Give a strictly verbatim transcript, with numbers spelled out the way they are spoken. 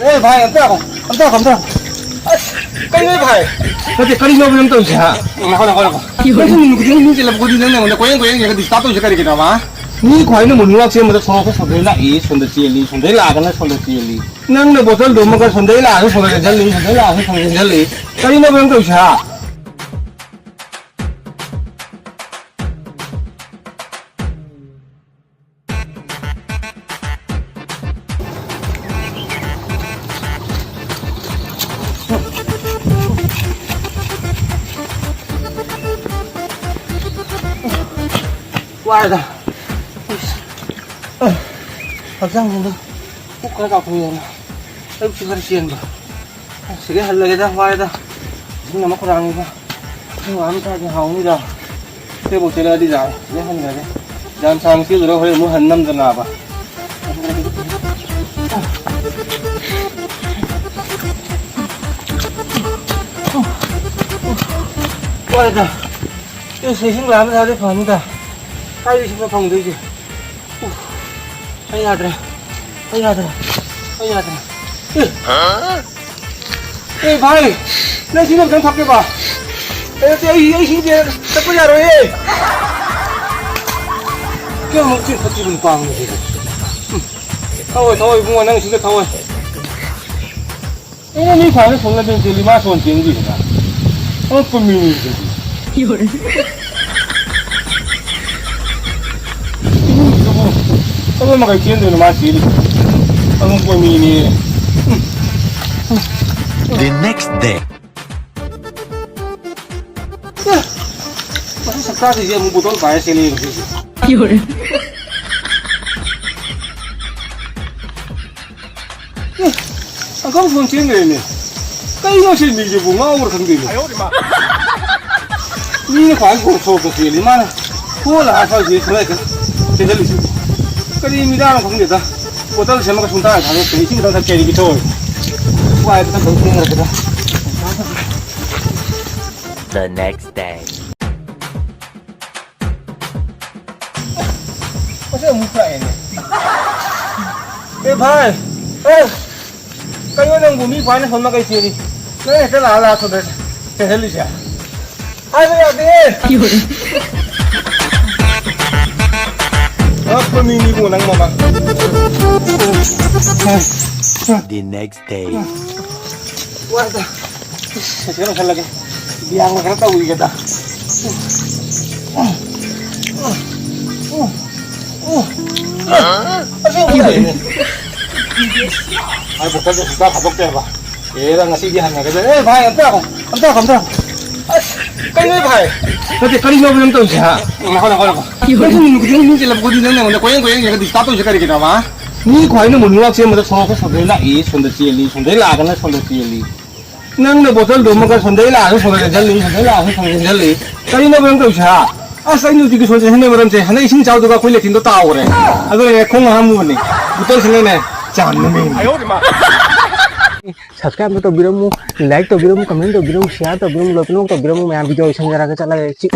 ꯑꯣꯏ ꯚꯥꯏ, ꯑꯝꯇ ꯂꯥꯛꯈꯣ, ꯑꯝꯇ ꯂꯥꯛꯈꯣ, ꯑꯝꯇ ꯂꯥꯛꯈꯣ꯫ ꯑꯁ, ꯀꯩꯅꯣ ꯚꯥꯏ? ꯅꯠꯇꯦ, ꯀꯔꯤꯅꯣꯕ ꯅꯪ ꯇꯧꯔꯤꯁꯦ, ꯍꯥ? ꯉꯥꯏꯈꯣ, ꯉꯥꯏꯈꯣ, ꯉꯥꯏꯈꯣ꯫ ꯅꯪꯁꯨ ꯅꯨꯃꯤꯠ ꯈꯨꯗꯤꯡꯒꯤ ꯃꯤ ꯆꯤꯜꯂꯛꯄ ꯈꯨꯗꯤꯡ ꯅꯪꯅ ꯑꯩꯉꯣꯟꯗ ꯀꯣꯏꯌꯦꯡ ꯀꯣꯏꯌꯦꯡ ꯌꯦꯡꯉꯒ disturb ꯇꯧꯔꯤꯁꯦ ꯀꯔꯤꯒꯤꯅꯣꯕ? ꯃꯤ ꯈ꯭ꯋꯥꯏꯅ ꯃꯣꯔꯅꯤꯡ ꯋꯥꯛ ꯆꯦꯟꯕꯗ ꯁꯣꯔꯣꯛꯇ ꯁꯣꯝꯗꯩ ꯂꯥꯛꯏ, ꯁꯣꯝꯗ ꯆꯦꯜꯂꯤ, ꯁꯣꯝꯗꯩ ꯂꯥꯛꯑꯒꯅ ꯁꯣꯝꯗ ꯆꯦꯜꯂꯤ꯫ ꯅꯪꯅ ꯕꯣꯇꯜꯗꯨ ꯑꯃꯒ ꯁꯣꯝꯗꯩ ꯂꯥꯛꯑꯒ ꯁꯣꯝꯗ ꯆꯦꯟꯁꯤꯜꯂꯤ, ꯁꯣꯝꯗꯩ ꯂꯥꯛꯑꯒ ꯁꯣꯝꯗ ꯆꯦꯟꯁꯤꯜꯂꯤ꯫ ꯀꯔꯤꯅꯣꯕ ꯅꯪ ꯇꯧꯔꯤꯁꯦ, ꯍꯥ? ꯋꯥꯔꯦꯗ꯫ ꯏꯁ꯫ ꯍꯛꯆꯥꯡꯁꯤꯗ ꯄꯨꯛ ꯈꯔ ꯆꯥꯎꯊꯣꯛꯑꯦꯅ ꯑꯌꯨꯛꯁꯤ ꯈꯔ ꯆꯦꯟꯕ꯫ ꯁꯤꯗꯩ ꯍꯜꯂꯒꯦꯗ, ꯋꯥꯔꯦꯗ꯫ ꯏꯁꯤꯡ ꯑꯃ ꯈꯧꯔꯥꯡꯉꯤꯗ꯫ ꯏꯁꯤꯡ ꯑꯃ ꯊꯛꯑꯗꯤ ꯍꯥꯎꯅꯤꯗ꯫ ꯁꯤꯕꯨ ꯆꯦꯜꯂꯛꯑꯗꯤ ꯌꯥꯔꯦ꯫ ꯁꯤꯗꯩ ꯍꯟꯈ꯭ꯔꯒꯦ꯫ ꯌꯥꯝ ꯁꯥꯡꯅ ꯆꯦꯜꯂꯨꯔ ꯍꯣꯔꯦꯟ ꯑꯃꯨꯛ ꯍꯟ ꯉꯝꯗꯅꯕ꯫ ꯋꯥꯔꯦꯗ꯫ ꯑꯦꯁ, ꯏꯁꯤꯡ ꯂꯥꯛꯑꯝ ꯇꯥꯔꯗꯤ ꯐꯅꯤꯗ꯫ ꯀꯥꯏꯗ ꯏꯁꯤꯡꯅꯣ ꯐꯪꯗꯣꯏꯁꯦ? ꯎꯐ, ꯑꯩ ꯌꯥꯗ꯭ꯔꯦ꯫ ꯑꯩ ꯌꯥꯗ꯭ꯔꯦ꯫ ꯑꯩ ꯌꯥꯗ꯭ꯔꯦ꯫ ꯑꯦ! ꯑꯦ, ꯚꯥꯏ! ꯅꯪ ꯏꯁꯤꯡ ꯑꯝꯇꯪ ꯊꯛꯀꯦꯕ꯫ ꯑꯦ, ꯅꯠꯇꯦ, ꯑꯩ, ꯑꯩ ꯏꯁꯤꯡꯁꯦ ꯊꯛꯄ ꯌꯥꯔꯣꯏꯌꯦ꯫ ꯀꯌꯥꯃꯨꯛ ꯆꯤꯡ ꯐꯠꯇ꯭ꯔꯤꯕ ꯅꯨꯄꯥ ꯑꯃꯅꯣ ꯁꯤꯕꯣ? ꯎꯝ꯫ ꯊꯛꯑꯣꯏ, ꯊꯛꯑꯣꯏ, ꯏꯕꯨꯡꯉꯣ, ꯅꯪ ꯏꯁꯤꯡꯗ ꯊꯛꯑꯣꯏ꯫ ꯑꯩꯅ ꯃꯤ ꯐꯥꯅ ꯁꯣꯝꯗ ꯆꯦꯜꯂꯤ, ꯃꯥ ꯁꯣꯝ ꯆꯦꯟꯈꯤꯗꯅ꯫ ꯑꯉꯛꯄ ꯃꯤꯅꯤ ꯑꯗꯨꯗꯤ꯫ ꯏꯃꯨꯡꯗꯨꯕꯨ ꯀꯔꯝꯕ ꯃꯈꯩ ꯆꯦꯟꯗꯣꯏꯅꯣ ꯃꯥ ꯆꯦꯜꯂꯤꯁꯦ? ꯑꯉꯛꯄ ꯃꯤꯅꯤ꯫ The next day. ꯑꯦ, ꯃꯁꯤ ꯁꯛꯇꯥꯁꯤꯡꯁꯦ ꯑꯃꯨꯛ ꯕꯣꯇꯜ ꯄꯥꯏꯔ ꯆꯦꯜꯂꯛꯑꯦ ꯉꯁꯤꯁꯦ꯫ ꯑꯦ, ꯑꯪꯀꯜ ꯐꯣꯟ ꯆꯦꯟꯈ꯭ꯔꯦꯅꯦ꯫ ꯀꯩꯅꯣ ꯁꯤ ꯃꯤꯁꯤꯕꯨ ꯉꯥꯎꯕ꯭ꯔꯥ ꯈꯪꯗꯦꯅꯦ꯫ ꯃꯤꯅ ꯈ꯭ꯋꯥꯏ ꯁꯣꯔꯣꯛꯇ ꯆꯦꯜꯂꯤ, ꯃꯥꯅ ꯊꯣꯛꯑ ꯂꯥꯛꯑ ꯁ꯭ꯋꯥꯏꯁꯤ ꯈꯔ ꯆꯦꯟꯁꯤꯜꯂꯤꯁꯤꯕꯨ꯫ ꯀꯔꯤ ꯃꯤꯗꯥꯅꯣ ꯈꯪꯗꯦꯗ꯫ ꯕꯣꯇꯜ ꯁꯦꯝꯃꯒ ꯁꯨꯡꯊꯥ ꯊꯥꯗꯣꯛꯇꯦ꯫ ꯏꯁꯤꯡ ꯈꯤꯇꯪ ꯊꯛꯀꯦ ꯍꯥꯏꯗꯤ ꯄꯤꯊꯛꯑꯣꯏ꯫ ꯋꯥꯏ ꯈꯤꯇꯪ ꯊꯛ ꯊꯦꯡꯈ꯭ꯔꯒꯦꯗ꯫ The next day. ꯃꯁꯤ ꯑꯃꯨꯛ ꯂꯥꯛꯑꯦꯅꯦ꯫ ꯑꯦ ꯚꯥꯏ! ꯑꯦ! ꯅꯪꯕꯨ ꯃꯤ ꯐꯥꯅ ꯁꯣꯝꯅ ꯀꯩ ꯆꯦꯜꯂꯤ? ꯅꯪ ꯍꯦꯛꯇ ꯂꯥꯛꯑ ꯂꯥꯛꯑ ꯁꯣꯝꯗ ꯆꯦꯜꯍꯜꯂꯤꯁꯦ? ꯍꯥꯏꯕ ꯌꯥꯗꯦ꯫ ꯑꯉꯛꯄ ꯃꯤꯅꯤꯕꯨ ꯅꯪ ꯃꯃꯥ꯫ The next day. ꯋꯥꯏꯗ꯫ ꯁꯦꯀꯦꯟ ꯂꯧꯁꯜꯂꯒꯦ꯫ ꯕꯤꯌꯥꯡꯅ ꯈꯔ ꯇꯧꯔꯤꯒꯦꯗ꯫ ꯑꯁꯦꯡꯕ ꯂꯩꯅꯦ꯫ ꯑꯩ ꯕꯣꯇꯜꯗꯣ ꯁꯨꯡꯊꯥ ꯊꯥꯗꯣꯛꯇꯦ ꯍꯥꯏꯕ꯫ ꯑꯦꯔꯥ, ꯉꯁꯤꯗꯤ ꯍꯟꯅꯒꯗ꯭ꯔꯦ꯫ ꯑꯦ, ꯚꯥꯏ, ꯑꯝꯇ ꯉꯥꯏꯈꯣ, ꯑꯝꯇ ꯉꯥꯏꯈꯣ, ꯑꯝꯇ ꯉꯥꯏꯈꯣ꯫ ꯑꯁ, ꯀꯩꯅꯣ, ꯚꯥꯏ? ꯅꯠꯇꯦ, ꯀꯔꯤꯅꯣꯕ ꯅꯪ ꯇꯧꯔꯤꯁꯦ, ꯍꯥ? ꯉꯥꯏꯈꯣ, ꯉꯥꯏꯈꯣ, ꯉꯥꯏꯈꯣ꯫ ꯅꯪꯁꯨ ꯅꯨꯃꯤꯠ ꯈꯨꯗꯤꯡꯒꯤ ꯃꯤ ꯆꯤꯜꯂꯛꯄ ꯈꯨꯗꯤꯡ ꯅꯪ ꯑꯩꯉꯣꯟꯗ ꯀꯣꯏꯌꯦꯡ ꯀꯣꯏꯌꯦꯡ ꯌꯦꯡꯉꯒ disturb ꯇꯧꯔꯤꯁꯦ ꯀꯔꯤꯒꯤꯅꯣꯕ? ꯃꯤ ꯈ꯭ꯋꯥꯏꯅ morning walk ꯆꯦꯟꯕꯗ ꯁꯣꯔꯣꯛꯇ ꯁꯣꯝꯗꯩ ꯂꯥꯛꯏ, ꯁꯣꯝꯗ ꯆꯦꯜꯂꯤ, ꯁꯣꯝꯗꯩ ꯂꯥꯛꯑꯒꯅ ꯁꯣꯝꯗ ꯆꯦꯜꯂꯤ꯫ ꯅꯪꯅ ꯕꯣꯇꯜꯗꯨꯃꯒ ꯁꯣꯝꯗꯩ ꯂꯥꯛꯑꯒ ꯁꯣꯝꯗ ꯆꯦꯟꯁꯤꯜꯂꯤ, ꯁꯣꯝꯗꯩ ꯂꯥꯛꯑꯒ ꯁꯣꯝꯗ ꯆꯦꯟꯁꯤꯜꯂꯤ꯫ ꯀꯔꯤꯅꯣꯕ ꯅꯪ ꯇꯧꯔꯤꯁꯦ, ꯍꯥ? ꯑꯁ, ꯑꯩ ꯅꯨꯡꯇꯤꯒꯤ ꯁꯣꯝꯗ ꯆꯦꯟꯁꯤꯟꯕꯒꯤ ꯃꯔꯝꯁꯦ, ꯍꯟꯗꯛ ꯏꯁꯤꯡ ꯏꯆꯥꯎꯗꯨꯒ ꯑꯩꯈꯣꯏ ꯂꯦꯇ꯭ꯔꯤꯟꯗꯣ ꯇꯥꯎꯈ꯭ꯔꯦ꯫ ꯑꯗꯨꯅꯅꯦ ꯈꯣꯡ ꯍꯥꯝꯃꯨꯕꯅꯤ꯫ ꯕꯣꯇꯜꯁꯤꯅꯅꯦ ꯆꯥꯝꯅ ꯃꯦꯟ꯫ Subscribe ꯇꯧꯕꯤꯔꯝꯃꯨ, like ꯇꯧꯕꯤꯔꯝꯃꯨ, comment ꯇꯧꯕꯤꯔꯝꯃꯨ, share ꯇꯧꯕꯤꯔꯝꯃꯨ, ꯂꯣꯏꯅꯃꯛ ꯇꯧꯕꯤꯔꯝꯃꯨ ꯃꯌꯥꯝ꯫ Video ꯂꯣꯏꯁꯟꯖꯔꯒ ꯆꯠꯂꯒꯦ꯫ ꯆꯤ-,